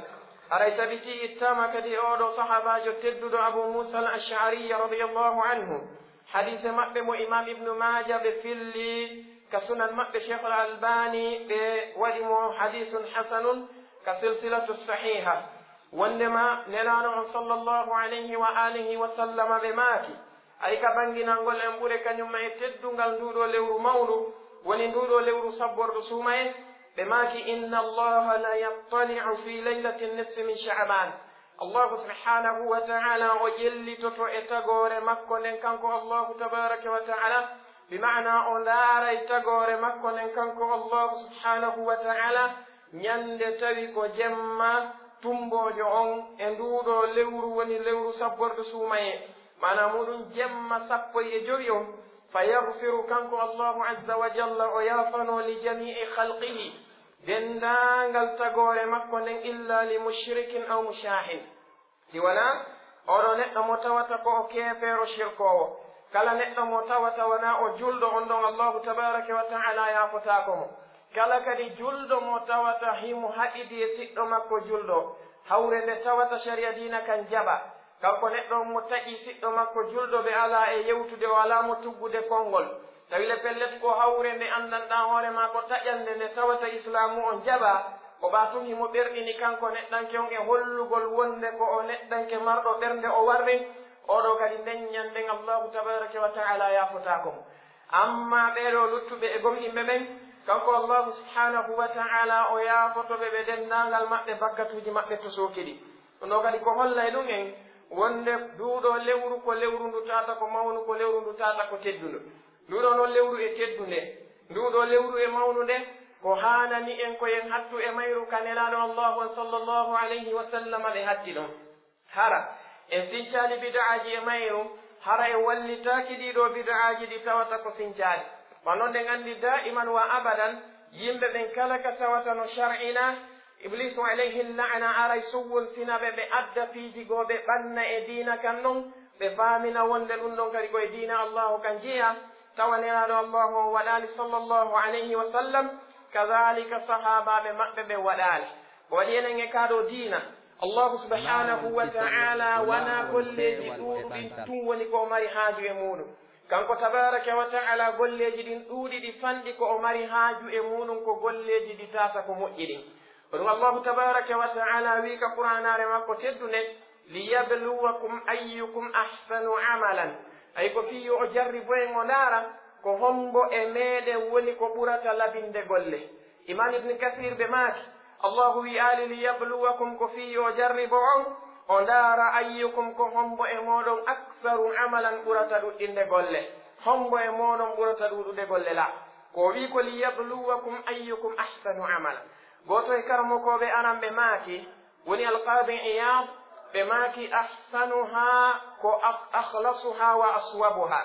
Haray tabitii ittaama kadi e oo ɗoo sahaabaajo tedduɗo Abuu Muusaa al-Ash'arii radiyallaahu anhu. Hadiise maɓɓe mo Imaam Ibnu Maaja ɓe filli ka Sunan maɓɓe, Sheekhul Albaani ɓe waɗi mo hadiisun hasanun ka Silsilatu Sahiiha. Wonndema Nelaaɗo on sallallaahu alayhi wa aalihi wa sallama ɓe maaki, ay ka bannginangol en ɓure kaɲumma e teddungal nduu ɗoo lewru mawndu, woni nduu ɗoo lewru sabbordu suumaye, ɓe maaki, إن الله ليطلع في ليلة النصف من شعبان. Allaahu subhaanahu wa ta'aalaa o ƴellitoto e tagoore makko nden, kanko Allaahu tabaaraka wa ta'aalaa, bi ma'anaa o ndaaray tagoore makko nden, kanko Allaahu subhaanahu wa ta'aalaa, ɲande tawi ko jemma tummboojo on e nduu ɗoo lewru, woni lewru sabbordu suumaye, maanaa muuɗum jemma sappo e jowi on, فيغفر, kanko Allaahu azza wa jalla, o yaafanoo, لجميع خلقه, denndaangal tagoore makko nden, إلا لمشرك أو مشاحن, si wanaa oo ɗoo neɗɗo mo tawata ko o keefeero shirkoowo. Kala neɗɗo mo tawata wanaa o julɗo, on ɗon Allaahu tabaaraka wa ta'aalaa yaafotaako mo. Kala kadi julɗo mo tawata himo haɗidi e siɗɗo makko julɗo, hawre nde tawata sariya diina kan jaɓa, kanko neɗɗo on mo taƴii siɗɗo makko julɗo, ɓe alaa e yewtude, o alaa mo tuggude konngol, tawi le pellet ko hawre nde anndanɗaa hoore maa ko taƴannde nde tawata Islaamu on jaɓaa, ko ɓaa tun himo ɓerɗini kanko neɗɗanke on e hollugol wonnde ko o neɗɗanke marɗo ɓernde o warri, oo ɗoo kadi nden ɲannden Allaahu tabaaraka wa ta'aalaa yaafotaako mo. Ammaa ɓee ɗoo luttuɓe e gomɗinɓe ɓen, kanko Allaahu subhaanahu wa ta'aalaa o yaafoto ɓe ɓe denndaangal maɓɓe bakkatuuji maɓɓe to sookiri. Ɗun ɗoo kadi ko hollay ɗun en wonnde nduu ɗoo lewru ko lewru ndu tawata ko mawnu, ko lewru ndu tawata ko teddundu. Nduu ɗoo non lewru e teddunde, nduu ɗoo lewru e mawnunde, ko haanani en ko en hattu e mayru ka Nelaaɗo Allaahu on sallallaahu alayhi wa sallam ɓe hatti ɗon. Hara en sincaali bid'aaji e mayru, hara en wallitaaki ɗii ɗoo bid'aaji ɗi tawata ko sincaaɗi. Wa non ɗen anndi daa'iman wa abadan, yimɓe ɓen kala ka tawata no shar'inaa, Ibliisu alayhi la'na aray suwwonsina ɓe, ɓe adda piiji goo, ɓe ɓanna e diina kan non, ɓe faamina wonde ɗun ɗon kadi ko e diina Allaahu kan jeyaa, tawa Nelaaɗo Allaahu on waɗaali, sallallahu alayhi wa sallam, kadaalika sahaabaaɓe maɓɓe ɓen waɗaali. Ko waɗi enen e kaa ɗoo diina, Allaahu subhaanahu wa ta'aalaa wanaa golleeji ɗuuɗuɗi tun woni ko o mari haaju e muuɗun. Kanko tabaaraka wa ta'aalaa, golleeji ɗin ɗuuɗi ɗi fanɗi, ko o mari haaju e muuɗun ko golleeji ɗi tata ko moƴƴi ɗin. Ko ɗun Allaahu tabaaraka wa ta'aalaa wi'i ka Qur'aanaare makko teddunde, "Liyabluwakum ayyukum ahsanu amalan." Ay ko fii yo o jarribo en, o ndaara ko hombo e meɗen woni ko ɓurata labinde golle. Imaam Ibn Kasiir ɓe maaki, Allaahu wi'aali, "Liyabluwakum," ko fii yo o jarribo on, o ndaara, "ayyukum," ko hombo e mooɗon, "aktharu amalan," ɓurata ɗuɗɗinde golle. Hombo e mooɗon ɓurata ɗuuɗude golle la? Ko o wi'i ko, "Liyabluwakum ayyukum ahsanu amalan." Gooto e karamokooɓe aran ɓe maaki, woni Alqaadi Iyaad, ɓe maaki, "Ahsanuhaa," ko ak-, "akhlasuhaa wa aswabuhaa."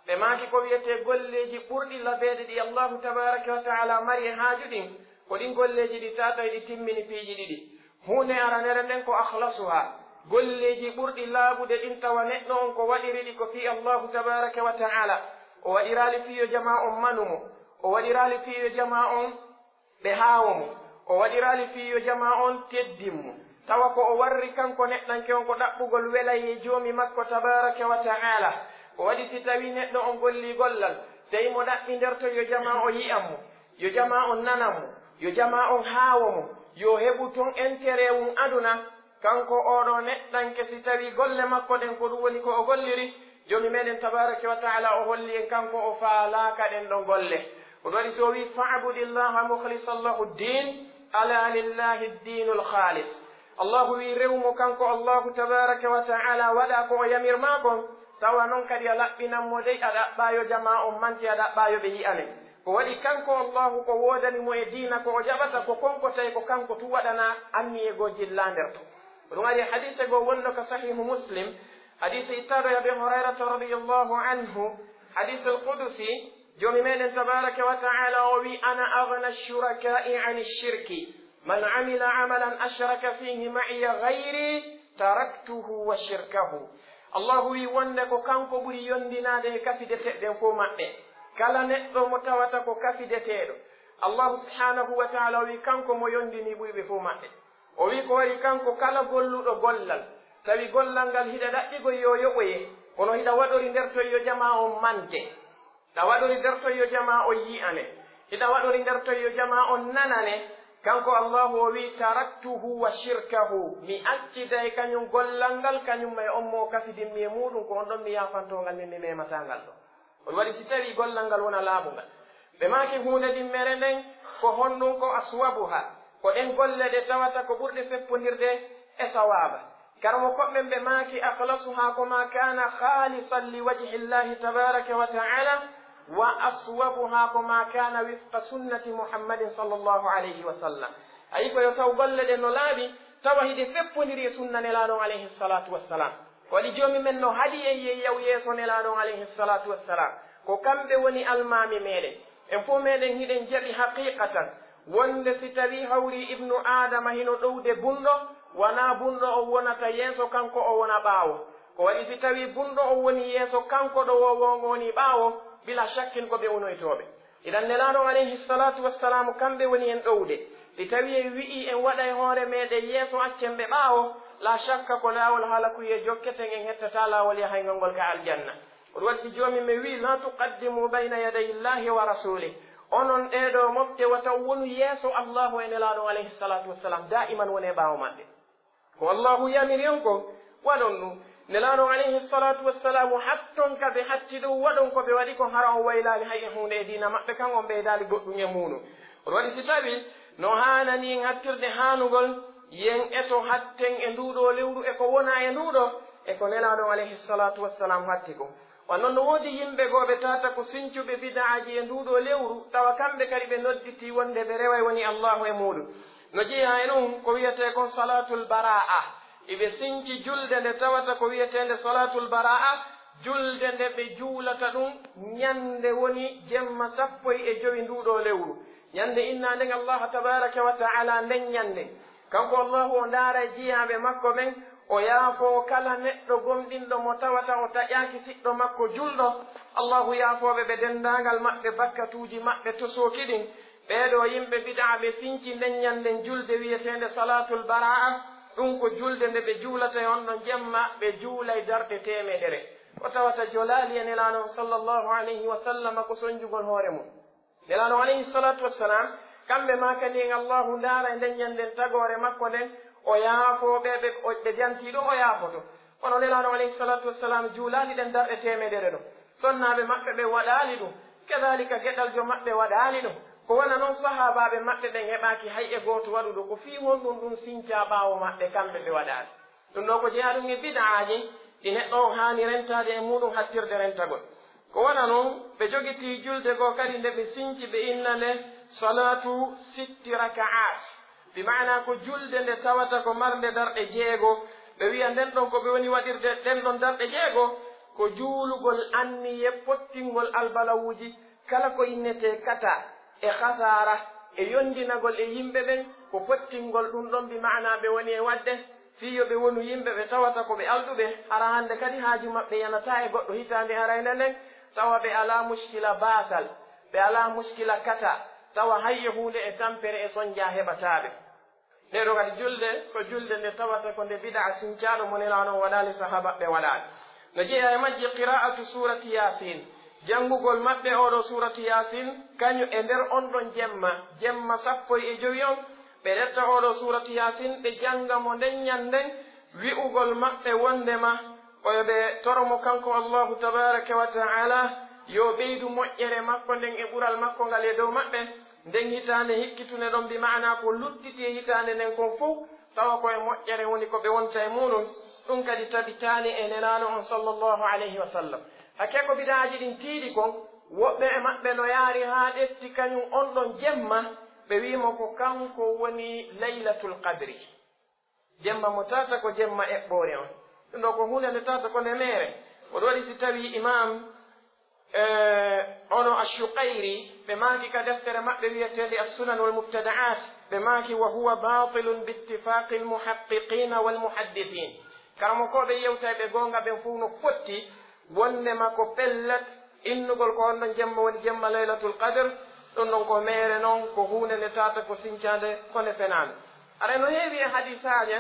Ɓe maaki ko wi'etee golleeji ɓurɗi labeede ɗi Allaahu tabaaraka wa ta'aalaa mari e haaju ɗin, ko ɗin golleeji ɗi tata e ɗi timmini piiji ɗiɗi. Huunde aranere nden ko akhlasuhaa, golleeji ɓurɗi laaɓude ɗin tawa neɗɗo on ko waɗiri ɗi ko fii Allaahu tabaaraka wa ta'aalaa, o waɗiraali fii yo jamaa on manu mo, o waɗiraali fii yo jamaa on ɓe haawo mo. O waɗiraali fii yo jamaa on teddin mo. Tawa ko o warri kanko neɗɗanke on ko ɗaɓɓugol welayee Joomi makko tabaaraka wa ta'aalaa. Ko waɗi si tawii neɗɗo on gollii gollal, tawi mo ɗaɓɓinderto yo jamaa on yi'an mo, yo jamaa on nanan mo, yo jamaa on haawo mo, yo heɓu ton entereewun aduna, kanko oo ɗoo neɗɗanke, si tawii golle makko ɗen ko ɗun woni ko o golliri, Joomi meɗen tabaaraka wa ta'aalaa o holli en kanko o faalaaka ɗen ɗon golle. Ko ɗun waɗi si o wi'i, "Fa'budillaha mukhlisan lahu ddin, ala lillahi ddinul khalis." Allaahu wi'i, "Rewu mo kanko Allaahu tabaaraka wa ta'aalaa, waɗaa ko o yamir maa kon, tawa non kadi a laɓɓinan mo dey, a ɗaɓɓaa yo jamaa on mante, a ɗaɓɓaa yo ɓe yi'ane." Ko waɗi kanko Allaahu ko woodani mo e diina ko o jaɓata ko kon, ko tawi ko kanko tun waɗanaa anniyee goo jillaa nder ton. Ko ɗun ari e hadiise goo wonɗo ka Sahiihu Muslim, hadiise ittaaɗo e Abii Hurayrata radiyallaahu anhu, hadiisul qudusi, Joomi meɗen tabaaraka wa ta'aalaa o wi'i, "Ana aghna shuraka'i ani shirki. Man amila amalan ashraka fihi ma'iya ghayri, taraktuhu wa shirkahu." Allaahu wi'i wonde ko kanko ɓuri yondinaade e kafideteeɗo ɗen fow maɓɓe. Kala neɗɗo mo tawata ko kafideteeɗo, Allaahu subhaanahu wa ta'aalaa o wi'i kanko mo yondinii ɓuri ɓe fow maɓɓe. O wi'i ko waɗi kanko kala golluɗo gollal, tawi gollal ngal hiɗa ɗaɓɓigol yo yoɓoye, kono hiɗa waɗori nder ton yo jamaa on mante, hiɗa waɗori nder ton yo jamaa on yi'ane, hiɗa waɗori nder ton yo jamaa on nanane, kanko Allaahu o wi'i, "Taraktuhu wa shirkahu," mi acciday kañun gollal ngal, kañun e on mo o kafidimmi e muuɗun, ko on ɗon mi yaafantoo ngal, min mi meemataa ngal ɗon. On waɗi si tawii gollal ngal wonaa laaɓungal. Ɓe maaki huunde ɗimmere nden, ko honɗun? Ko aswabuha, ko ɗen golle ɗe tawata ko ɓurɗe feppondirde e sawaaba. Karamokooɓe ɓen ɓe maaki, akhlasuha ko ma kana khalisan li wajhi Llahi tabaraka wa ta'ala, wa aswabuha ko ma kana wifqa sunnati Muhammadin sallallahu alayhi wa sallam. Ayi ko yo taw golle ɗen no laaɓi, tawa hiɗe feppondiri e sunna Nelaaɗo on alayhi salatu wassalam. Ko waɗi Joomi men no haɗi en yo en yaw yeeso Nelaaɗo on alayhi salatu wassalam. Ko kamɓe woni almaami meɗen. En fow meɗen hiɗen jaɓi haqiqatan wonde si tawii hawrii ibnu Aadama hino ɗowde bunɗo, wanaa bunɗo on wonata yeeso, kanko o wona ɓaawo. Ko waɗi si tawii bunɗo on woni yeeso, kanko ɗowoowo on woni ɓaawo, bila shakkin ko ɓe unoytooɓe. Idan Nelaaɗo on alayhi salatu wassalam, kamɓe woni en ɗowde. Si tawii en wi'ii en waɗay hoore meɗen yeeso, accen ɓe ɓaawo, la shakka ko laawol halakuyee jokketen, en hettataa laawol yahayngal ngol ka aljanna. Ko ɗun waɗi si Joomi men wi'i, "La tuqaddimu bayna yaday Llahi wa rasulih." Onon ɗee ɗoo mofte, wata on wonu yeeso Allaahu e Nelaaɗo on alayhi salatu wassalam, daa'iman wonee ɓaawo maɓɓe. Ko Allaahu yamiri on kon, waɗon ɗun. Nelaaɗo on alayhi salatu wassalam, hatton ka ɓe hatti ɗun, waɗon ko ɓe waɗi kon, hara on waylaali hay e huunde e diina maɓɓe kan, on ɓeydaali goɗɗun e muuɗun. Ko ɗun waɗi si tawii no haanani en hattirde haanugol, yo en eto hatten e nduu ɗoo lewru e ko wonaa e nduu ɗoo, e ko Nelaaɗo on alayhi salatu wassalam hatti kon. Wa non no woodi yimɓe goo ɓe tawata ko sincuɓe bid'aaji e nduu ɗoo lewru, tawa kamɓe kadi ɓe nodditii wonde ɓe reway woni Allaahu e muuɗun. No jeyaa e ɗun ko wi'etee kon salatul baraa'a. Iɓe sinci julde nde tawata ko wi'eteende salatul baraa'a, julde nde ɓe juulata ɗun ñande woni jemma sappo e jowi nduu ɗoo lewru. Ñande innaa nden Allaahu tabaaraka wa ta'aalaa, nden ñande kanko Allaahu o ndaara jiyaaɓe makko ɓen, O yaafoo kala neɗɗo gomɗinɗo mo tawata o taƴaaki siɗɗo makko julɗo. Allahu yaafooɓe ɓe denndaangal maɓɓe bakkatuuji maɓɓe tosooki ɗin. Ɓee ɗoo yimɓe bid'a ɓe sinci nden ɲannden julde wi'eteende Salaatul Baraa'a. Ɗun ko julde nde ɓe juulata e on ɗon jemma, ɓe juulay darɗe teemedere. Ko tawata jolaali e Nelaaɗo on sallallahu alayhi wa sallama ko sonjugol hoore mun. Nelaaɗo alayhi salaatu wassalaam, kamɓe maakani en Allahu ndaara e nden ɲannden tagoore makko nden, o yaafoo ɓe ɓe, o, ɓe jantii ɗun, o yaafoto. Kono Nelaaɗo alayhi salaatu wassalaam juulaali ɗen darɗe teemedere ɗon. Sonnaaɓe maɓɓe ɓen waɗaali ɗun. Kadaalika geɗaljo maɓɓe waɗaali ɗun. Ko wano non sahaabaaɓe maɓɓe ɓen heɓaaki hay e gooto waɗuɗo ko fii honɗun ɗun sincaa ɓaawo maɓɓe, kamɓe ɓe waɗaali. Ɗun ɗoo ko jeyaa ɗun e bid'aaji ɗi neɗɗo on haani rentaade e muuɗum hattirde rentagol. Ko wano non, ɓe jogitii julde goo kadi nde ɓe sinci ɓe inna nde salaatu sitti raka'aat. Bi maanaa ko julde nde tawata ko marnde darɗe jeego. Ɓe wi'a nden ɗon ko ɓe woni waɗirde ɗen ɗon darɗe jeego, ko juulugol anniye pottingol albalawuuji, kala ko innetee kata e khasaara, e yondinagol e yimɓe ɓen, ko pottingol ɗun ɗon, bi maanaa ɓe woni e waɗde, fii yo ɓe wonu yimɓe ɓe tawata ko ɓe alɗuɓe, hara hannde kadi haaju maɓɓe yanataa e goɗɗo hitaande arayna nden, tawa ɓe alaa muskila baasal, ɓe alaa muskila kata, tawa hay e huunde e tampere e sonjaa heɓataa ɓe. Ndee ɗoo kadi julde, ko julde nde tawata ko nde bid'a sincaaɗo mo Nelaaɗo on waɗaali, sahaabaaɓe waɗaali. No jeyaa e majji qiraa'atu suurati Yaasiin, janngugol maɓɓe oo ɗoo suurati Yaasiin, kaɲun e nder on ɗon jemma, jemma sappo e jowi on, ɓe retta oo ɗoo suurati Yaasiin, ɓe jannga mo nden ɲannden, wi'ugol maɓɓe wonndema ko yo ɓe toro mo kanko Allaahu tabaaraka wa ta'aalaa, yo ɓeydu moƴƴere makko nden e ɓural makko ngal e dow maɓɓe, nden hitaande hikkitunde ɗon, bi maanaa ko luttiti e hitaande nden kon fow, tawa ko e moƴƴere woni ko ɓe wonta e muuɗum, ɗum kadi tabitaani e Nelaaɗo on sallallahu alayhi wa sallam. Hakkee ko bid'aaji ɗin tiiɗi kon, woɓɓe e maɓɓe no yaari haa ƴetti kañum on ɗon jemma, ɓe wi'i mo ko kanko woni Laylatul Qadri. Jemma mo tata ko jemma eɓɓoore on. Ɗum ɗoo ko huunde nde tata ko nde meere. Ko ɗum waɗi si tawii Imaam, eh, ono Ash-Shuqayri, ɓe maaki ka deftere maɓɓe wi'eteende As-Sunan wal Mubtada'at, ɓe maaki, "Wa huwa baatilun bi ittifaaqil muhaqqiqiina wal muhaddisiin." Karamokooɓe yewtayɓe goonga ɓen fow no fotti wonndema ko pellet, innugol ko on ɗon jemma woni jemma Laylatul Qadr, ɗum ɗon ko meere non, ko huunde nde tata ko sincaande, ko nde fenaande. Aray no heewi e hadiisaaje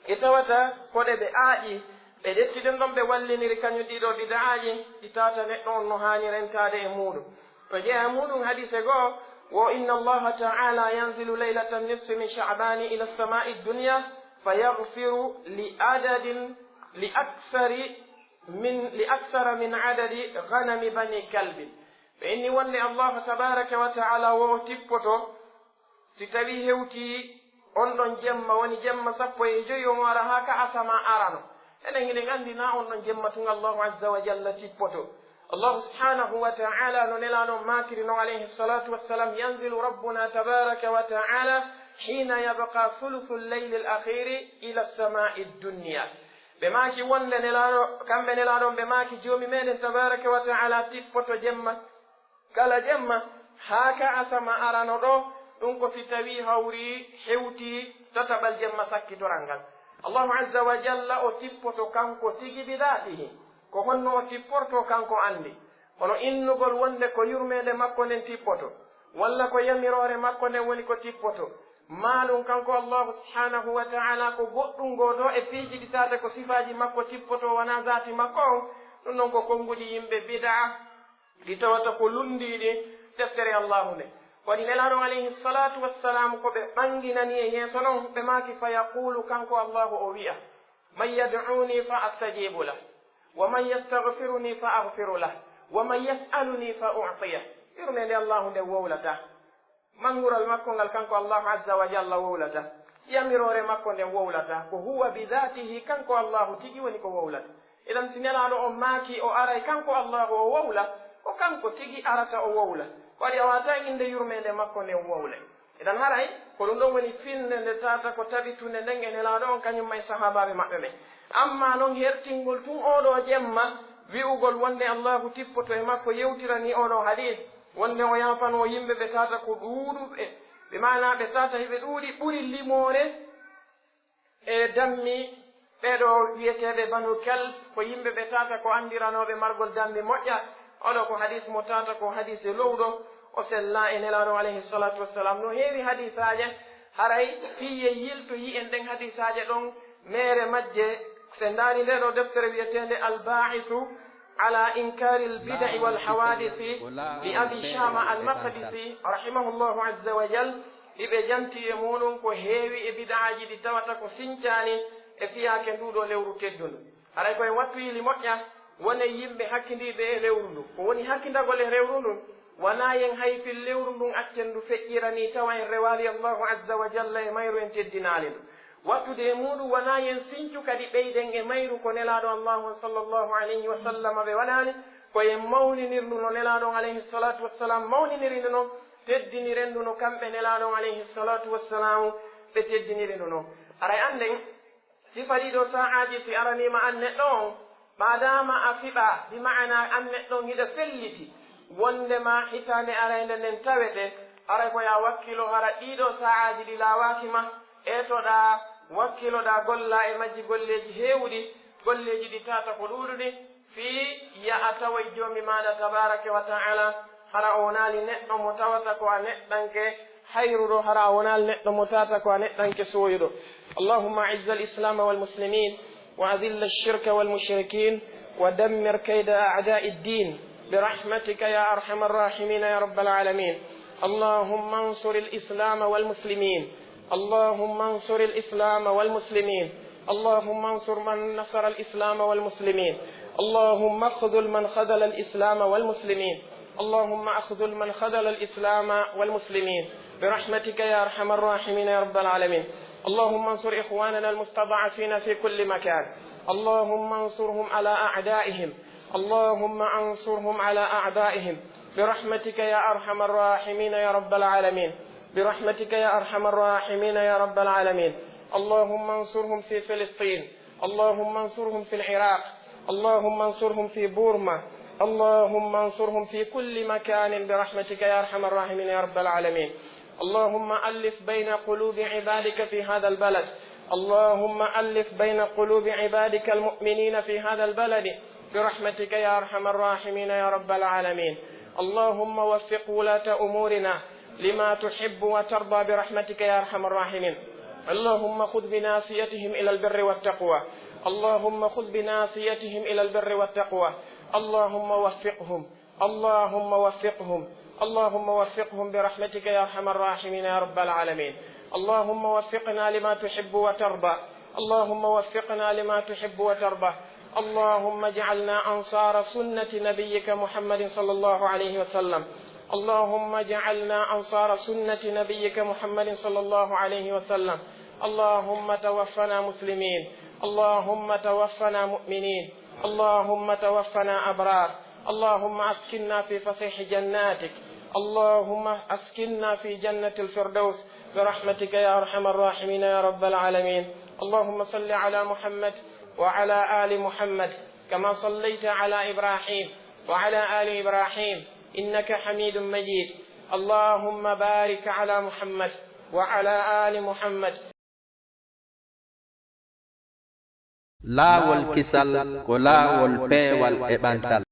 ɗe tawata ko ɗe ɓe aaƴi, ɓe ƴetti ɗen ɗon ɓe walliniri kañum ɗii ɗoo bid'aaji, ɗi tata neɗɗo on no haani rentaade e muuɗum. No jeyaa e muuɗum hadiise goo, wo, "Inna Allaha ta'ala yanzilu laylatan nisfi min Sha'bani ila samaa'i dunya, fa yaghfiru li adadin, li aksari min, li aksara min adadi ghanami bani kalbin." Ɓe inni wonde Allahu tabaraka wa ta'ala wo tippoto, si tawii hewtii on ɗon jemma, woni jemma sappo e jowi, omo ara haa ka asama arano. Enen hiɗen anndi naa on ɗon jemma tun Allahu azza wa jalla tippoto. Allahu subhanahu wa ta'ala no Nelaaɗo on maakiri non, alayhi salatu wassalam, "Yanzilu rabbuna tabaraka wa ta'ala hina yabqa thuluthul laylil akhiri ila samaa'i dunya." Ɓe maaki wonde Nelaaɗo, kamɓe Nelaaɗo on ɓe maaki, "Joomi meɗen tabaraka wa ta'ala tippoto jemma kala jemma haa ka asama arano ɗoo, ɗum ko si tawii hawrii hewtii tataɓal jemma sakkitoral ngal." Allahu azza wa jalla o tippoto kanko tigi bi daatihi. Ko honno o tipportoo kanko anndi. Kono innugol wonde ko yurmeende makko nden tippoto, walla ko yamiroore makko nden woni ko tippoto, maa ɗum kanko Allahu subhanahu wa ta'ala ko goɗɗum goo ɗoo e piiji ɗi tata ko sifaaji makko tippoto, wanaa zaati makko on, ɗum ɗon ko konnguɗi yimɓe bid'a. Ɗi tawata ko lunndiiɗi deftere Allaahu nden. Waɗi Nelaaɗo on alayhi salaatu wassalaam ko ɓe ɓannginani e yeeso non, ɓe maaki, "Fa yaquulu," kanko Allaahu o wi'a, "Man yad'uuni fa astajibu lah, wa man yastaghfiruni fa aghfiru lah, wa man yas'aluni fa u'tiyah." Yurmeende Allaahu nden wowlataa. Manngural makko ngal kanko Allahu azza wa jalla wowlata. Yamiroore makko nden wowlata. Ko huwa bi zaatihi, kanko Allahu tigi woni ko wowlata. Idan si Nelaaɗo on maaki o aray kanko Allahu o wowla, ko kanko tigi arata o wowla. Ko waɗi a waawataa innde yurmeende makko nden wowlay. Idan haray, ko ɗum ɗon woni finnde nde tata ko tabitunde nden e Nelaaɗo on kañum ma e sahaabaaɓe maɓɓe ɓen. Ammaa non hertingol tun oo ɗoo jemma, wi'ugol wonde Allahu tippoto e makko yewtiranii oo ɗoo hadiis, wonde o yaafanoo yimɓe ɓe tata ko ɗuuɗuɓe, ɓe maanaa ɓe tata hiɓe ɗuuɗi ɓuri limoore e dammi Ɓee ɗoo wi'eteeɓe Banu Kalb ko yimɓe ɓe tata ko anndiranooɓe margol dammi moƴƴa. Oo ɗoo ko hadiis mo tata ko hadiis e lowɗo, o sellaa e Nelaaɗo alayhi salaatu wassalaam. No heewi hadiisaaje, haray fii ye yilto yi'en ɗen hadiisaaje ɗon, meere majje, si en ndaari ndee ɗoo deftere wi'eteende Al-Baa'isu ala inkaaril bida'i wal hawaadisi li Abi Shaama Al-Maqdisi, rahimahullahu azza wa jal, hiɓe janti e muuɗum ko heewi e bid'aaji ɗi tawata ko sincaani e fiyaake nduu ɗoo lewru teddundu. Haray ko en wattu yili moƴƴa, wonen yimɓe hakkindiiɓe e lewru ndun. Ko woni hakkindagol e lewru ndun? Wanaa yen hay fii lewru ndun accen ndu feƴƴira nii tawa en rewaali Allaahu azza wa jalla e mayru, en teddinaali ndu. Wattude e muuɗum, wanaa yen sincu kadi ɓeyden e mayru ko Nelaaɗo Allaahu on sallallahu alayhi wa sallam ɓe waɗaali, ko yen mawninir ndu no Nelaaɗo on alayhi salaatu wassalaam mawniniri ndu non, teddiniren ndu no kamɓe Nelaaɗo on alayhi salaatu wassalaam ɓe teddiniri ndu non. Haray annden, sifa ɗii ɗoo saa'aaji si araniima an neɗɗo on, maadaama a fiɓaa, bi ma'anaa an neɗɗo on hiɗa felliti, wonndema hitaande araynde nden tawete, haray ko yo a wakkilo hara ɗii ɗoo saa'aaji ɗi laawaaki ma, eetoɗaa, wakkiloɗaa, gollaa e majji golleeji heewuɗi, golleeji ɗi tata ko ɗuuɗuɗi, fii yo a tawoy Joomi maaɗa tabaaraka wa ta'aala, hara a wonaali neɗɗo mo tawata ko a neɗɗanke hayruɗo, hara a wonaali neɗɗo mo tawata ko a neɗɗanke sooyuɗo. اللهم أعز الإسلام والمسلمين وأذل الشرك والمشركين ودمر كيد أعداء الدين برحمتك يا أرحم الراحمين يا رب العالمين. اللهم انصر الإسلام والمسلمين. اللهم انصر الإسلام والمسلمين. اللهم انصر من نصر الإسلام والمسلمين. اللهم اخذل من خذل الإسلام والمسلمين. اللهم اخذل من خذل الإسلام والمسلمين برحمتك يا أرحم الراحمين يا رب العالمين. اللهم انصر إخواننا المستضعفين في كل مكان. اللهم انصرهم على أعدائهم. اللهم انصرهم على أعدائهم برحمتك يا أرحم الراحمين يا رب العالمين. برحمتك يا أرحم الراحمين يا رب العالمين. اللهم انصرهم في فلسطين. اللهم انصرهم في العراق. اللهم انصرهم في بورما. اللهم انصرهم في كل مكان برحمتك يا أرحم الراحمين يا رب العالمين. اللهم ألف بين قلوب عبادك في هذا البلد. اللهم ألف بين قلوب عبادك المؤمنين في هذا البلد برحمتك يا أرحم الراحمين يا رب العالمين. اللهم وفق ولاة أمورنا لما تحب وترضى برحمتك يا أرحم الراحمين. اللهم خذ بناصيتهم إلى البر والتقوى. اللهم خذ بناصيتهم إلى البر والتقوى. اللهم وفقهم. اللهم وفقهم. اللهم وفقهم برحمتك يا أرحم الراحمين يا رب العالمين. اللهم وفقنا لما تحب وترضى. اللهم وفقنا لما تحب وترضى. اللهم اجعلنا أنصار سنة نبيك محمد صلى الله عليه وسلم. اللهم اجعلنا أنصار سنة نبيك محمد صلى الله عليه وسلم. اللهم توفنا مسلمين. اللهم توفنا مؤمنين. اللهم توفنا أبرار. اللهم أسكننا في فسيح جناتك. اللهم أسكننا في جنة الفردوس برحمتك يا أرحم الراحمين يا رب العالمين. اللهم صل على محمد وعلى آل محمد كما صليت على إبراهيم وعلى آل إبراهيم إنك حميد مجيد. اللهم بارك على محمد وعلى آل محمد. Laawol kisal ko laawol peewal e ɓantal.